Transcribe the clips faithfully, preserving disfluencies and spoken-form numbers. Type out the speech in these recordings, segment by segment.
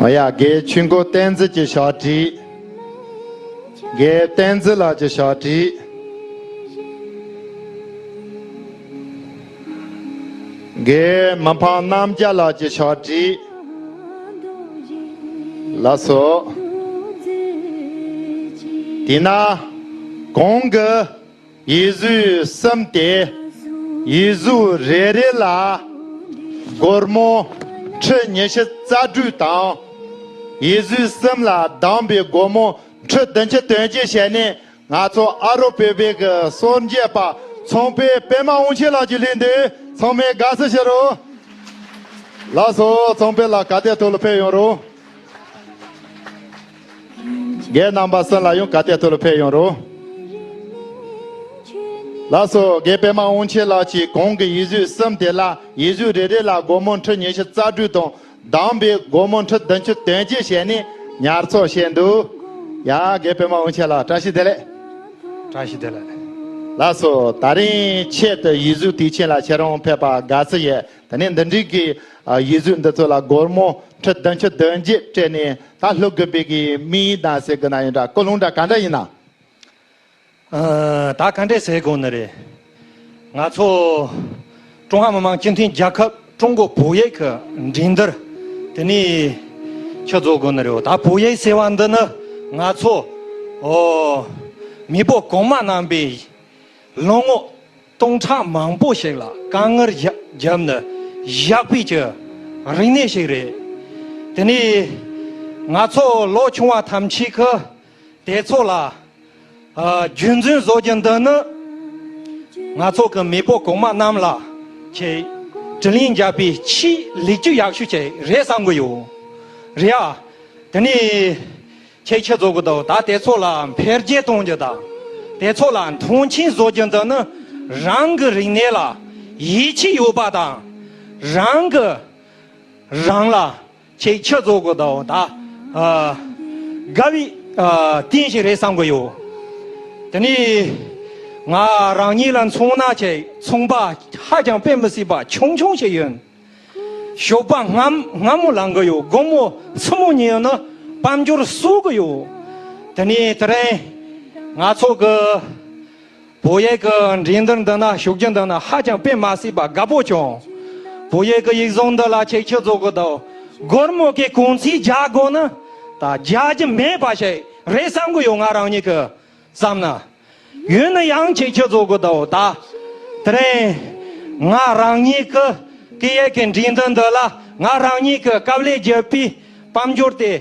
ཨ་ཡ། རྒན་ཆོས་འཁོར་བསྟན་འཛིན་གྱི་ཕྱག་བྲིས། རྒན་བསྟན་འཛིན་ལགས་ཀྱི་ཕྱག་བྲིས། རྒན་མི་ཕམ་རྣམ་རྒྱལ་ལགས་ཀྱི་ཕྱག་བྲིས། ལགས་སོ། དེས་ན་གོང་གི་ཡིག་གཟུགས་གསུམ་སྟེ། ཡིག་གཟུགས་རེ་རེ་ལ་སྒོར་མོ་ཁྲི་ཉི་ཤུ་རྩ་དྲུག་དང་། ཡིག་གཟུགས་གསུམ་ལ་བསྡོམས་པའི་སྒོར་མོ་ཁྲི་བདུན་ཅུ་དོན་གཅིག་བྱས་ནས། ང་ཚོ་ཨ་རོ་བོད་པའི་གི་སངས་རྒྱས་པ་ཚོང་དཔོན་པད་མ་དབང་ཆེན་ལགས་ཀྱི་ལས་འདུག་ཚང་མས་དགའ་བསུ་ཞུ་རོགས། ལགས་སོ། ཚོང་དཔོན་ལགས་ག་དེ་ཐོག་ལ་ཕེབས་ཡོང་རོགས། རྒན་རྣམ་པ་གསུམ་ལ་ཡང་ག་དེ་ཐོག་ལ་ཕེབས་ཡོང་རོགས། ལགས་སོ། རྒན་པད་མ་དབང་ཆེན་ལགས་ཀྱིས་གོང་གི་ཡིག་གཟུགས་གསུམ་དེ་ལ། ཡིག་གཟུགས་རེ་རེ་ལ་སྒོར་མོ་ཁྲི་ཉི་ཤུ་རྩ་དྲུག་དང་། བསྡོམས་པའི་སྒོར་མོ་ཁྲི་བདུན་ཅུ་དོན་གཅིག་བྱས་ནས་ཉར་ཚགས་བྱས་འདུག་ཡ། རྒན་པད་མ་དབང་ཆེན་ལགས། བཀྲ་ཤིས་བདེ་ལེགས། བཀྲ་ཤིས་བདེ་ལེགས། ལགས་སོ། ད་རིང་ཆེད་དུ་ཡིག་གཟུགས་དུས་ཆེན་ལ་ཁྱེད་རང་ཕེབས་པར་དགའ་བསུ་ཡོད། དེ་ནས་འདི་འདྲའི་གི་ཡིག་གཟུགས་འདི་ཚོ་ལ་སྒོར་མོ་ཁྲི་བདུན་ཅུ་དོན་གཅིག་སྤྲད་ནས། ད་ལྷོ་དགོན་པའི་གི་མི་ཡིན་དང་ཟེར་གི་ན་ཡིན་འདྲ། ཀུན་སློང་འདྲ་ག་འདྲ་ཡིན་ན། ཨ། ད་ག་འདྲས་ཟེར་དགོས་ནི་རེད། ང་ཚོ་ཀྲུང་ཧྭ་མི་དམངས་སྤྱི་མཐུན་རྒྱལ་ཁབ་ཀྲུང་གོ་བོད་ཡིག་གི་འགྲན་བསྡུར་དེ་ནས་ཆུ་རྫོགས་དགོས་ནི་རེད། ད་བོད་ཡིག་ཟེར་བ་འདི་ནི་ང་ཚོ། ཨོ། མེས་པོ་གོང་མ་རྣམ་པས་ལོ་ངོ་སྟོང་ཕྲག་མང་པོ་ཞིག་ལ་དཀའ་ངལ་བརྒྱབ་ནས་བཞག་པའི་གི་རིག་གནས་ཤིག་རེད། དེ་ནས་ང་ཚོ་ལོ་ཆུང་བ་ཐམས་ཅད་ཀྱིས་དེ་ཚོ་ལ། ཨ། རྒྱུན་འཛིན་བཟོ་རྒྱུ་འདི་ནི་ང་ཚོ་གི་མེས་པོ་གོང་མ་རྣམས་ལ་ཁྱེད་དྲིན་ལན་འཇལ་བའི་ཆེས་ལེགས་བཅོས་ཡག་ཤོས་ཅིག་རེད་བསམ་གི་ཡོད། རེད་ཨ། དེ་ནས་ཁྱེད་ཆི་བཟོ་གི་འདུག་ད་དེ་ཚོ་ལ་འཕེལ་རྒྱས་གཏོང་རྒྱུ་དང་། དེ་ཚོ་ལ་མཐོང་ཆེན་བཟོ་རྒྱུ་འདི་ནི་རང་གི་རིག་གནས་ལ་ཡིད་ཆེས་ཡོད་པ་དང་། རང་གི་རང་ལ་ཁྱེད་ཆི་བཟོ་གི་འདུག་ད། ཨ། དགའ་བའི། ཨ། རྟེན་ཞིག་རེད་བསམ་གི་ཡོད། དེ་ནས་ང་རང་ཉིད་ལ་མཚོན་ན། ཁྱེད་ཚོང་པ་ཧ་ཅང་དཔེ་མི་སྲིད་པ་ཆུང་ཆུང་ཞིག་ཡིན། ཞོགས་པ་སྔ་སྔ་མོ་ལངས་གི་ཡོད། དགོང་མོ་མཚན་མོ་ཉལ་ནས་དཔལ་འབྱོར་གསོག་གི་ཡོད། དེ་ནས་དེ་རིང་ང་ཚོ་གི་བོད་ཡིག་གི་འགྲན་བསྡུར་འདི་ན་ཞུགས་རྒྱུ་འདི་ན་ཧ་ཅང་དཔེ་མི་སྲིད་པ་དགའ་པོ་བྱུང་། བོད་ཡིག་གི་ཡིག་ཚང་འདི་ལ་ཁྱེད་ཆི་བཟོ་གི་འདུག་སྒོར་མོ་གི་གོང་ཚད་རྒྱག་དགོས་ན་ད་རྒྱག་རྒྱུ་མེད་པ་ཞིག་རེད་བསམ་གི་ཡོད། ང་རང་ཉིད་ཀྱིས་བསམ་ན། ཡིན་ན་ཡང་ཁྱེད་ཆི་བཟོ་གི་འདུག་ད་དེ་རིང་ང་རང་ཉིད་ཀྱི་སྐད་ཡིག་གི་འགྲན་བསྡུར་འདི་ལ་ང་རང་ཉིད་ཀྱིས་དཀའ་ལས་བརྒྱབ་པའི་དཔལ་འབྱོར་དེ།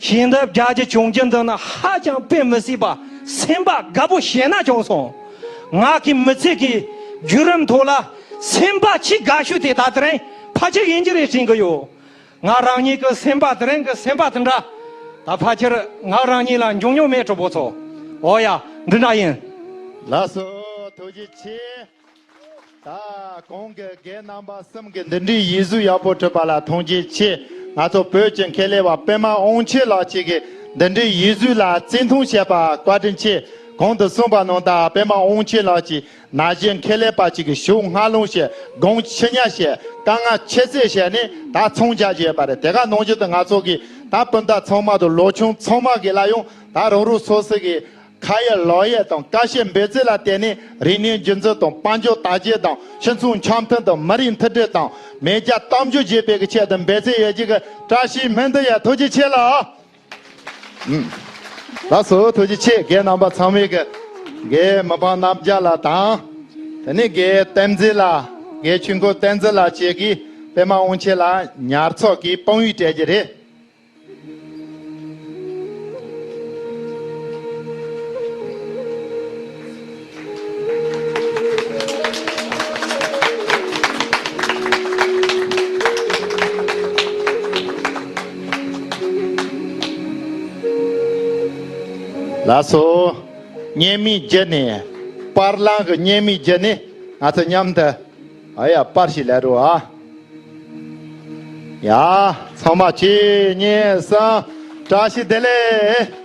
ཞལ་འདེབས་རྒྱག་རྒྱུ་བྱུང་རྒྱུ་འདི་ནི་ཧ་ཅང་དཔེ་མི་སྲིད་པ་སེམས་པ་དགའ་པོ་ཞེ་ན་བྱུང་སོང་། ང་གི་མི་ཚེ་གི་བརྒྱུད་རིམ་ཐོག་ལ་སེམས་པ་ཆེས་དགའ་ཤོས་དེ་ད་དེ་རིང་ཕལ་ཆེར་ཡིན་གྱི་རེད་དྲན་གྱི་ཡོད། ང་རང་ཉིད་ཀྱི་སེམས་པ་དེ་རིང་གི་སེམས་པ་དེ་འདྲ་ད་ཕལ་ཆེར་ང་རང་ཉིད་ལ་འབྱུང་མྱོང་མེད། གྲོགས་པོ་ཚོ། འོ་ཡ། འདི་འདྲ་ཡིན། ལགས་སོ། ཐུགས་རྗེ་ཆེ། ད་གོང་གི་རྒན་རྣམ་པ་གསུམ་གྱིས་འདི་འདྲའི་ཡིག་གཟུགས་ཡག་པོ་བྲིས་པ་ལ་ཐུགས་རྗེ་ཆེ། ང་ཚོ་བོད་ཀྱི་མཁས་ལས་པ་པད་མ་དབང་ཆེན་ལགས་ཀྱིས་འདི་འདྲའི་ཡིག་གཟུགས་ལ་བརྩི་མཐོང་བྱས་པ་བཀའ་དྲིན་ཆེ། གོང་དུ་གསུངས་པ་ནང་ལྟར་པད་མ་དབང་ཆེན་ལགས་ཀྱིས་ན་གཞོན་མཁས་ལས་པ་ཅིག་གི་ཞོགས་སྔ་ལངས་བྱས། དགོང་ཕྱི་ཉལ་བྱས། དཀའ་ངལ་ཁྱད་བསད་བྱས་ནས་ད་ཚོང་རྒྱག་བྱས་པ་རེད། དེ་ག་ནང་བཞིན་དུ་ང་ཚོ་གི་ད་སྤུན་ཟླ་ཚང་མ་དང་ལོ་ཆུང་ཚང་མ་གི་ལ་ཡང་ད་རང་རང་སོ་སོ་གི་ཁ་ཡོད་ལག་ཡོད་དང་དཀའ་སྤྱད་འབད་བརྩོན་ལ་བརྟེན་ནས་རིག་གནས་རྒྱུན་འཛིན་དང་། དཔལ་འབྱོར་དར་རྒྱས་དང་། སྤྱི་ཚོགས་འཆམ་མཐུན་དང་། མི་རིགས་མཐུན་སྒྲིལ་དང་། མེས་རྒྱལ་དམ་ཆོས་རྒྱས་པའི་གི་ཆེད་དུ་འབད་བརྩོན་ཡོད་རྒྱུ་གི་བཀྲ་ཤིས་སྨོན་འདུན་ཡོད། ཐུགས་རྗེ་ཆེ་ལགས། ཨུམ། ལགས་སོ། ཐུགས་རྗེ་ཆེ། རྒན་རྣམ་པ་ཚང་མས་གི་རྒན་མི་ཕམ་རྣམ་རྒྱལ་ལགས་དང་། དེ་ནས་རྒན་བསྟན་འཛིན་ལགས། རྒན་ཆོས་འཁོར་བསྟན་འཛིན་ལགས་བཅས་ཀྱིས་པད་མ་དབང་ཆེན་ལགས་ཉར་ཚགས་ཀྱི་དཔང་ཡིག་སྤྲད་རྒྱུ་རེད། ལགས་སོ། བརྙན་མིག་བརྒྱུད་ནས། པར་ལེན་གྱི་བརྙན་མིག་བརྒྱུད་ནས་ང་ཚོ་མཉམ་དུ། ཨ་ཡ། པར་ཞིག་ལེན་རོགས་ཨ། ཡ། ཚང་མ་གཅིག་གཉིས་གསུམ། བཀྲ་ཤིས་བདེ་ལེགས།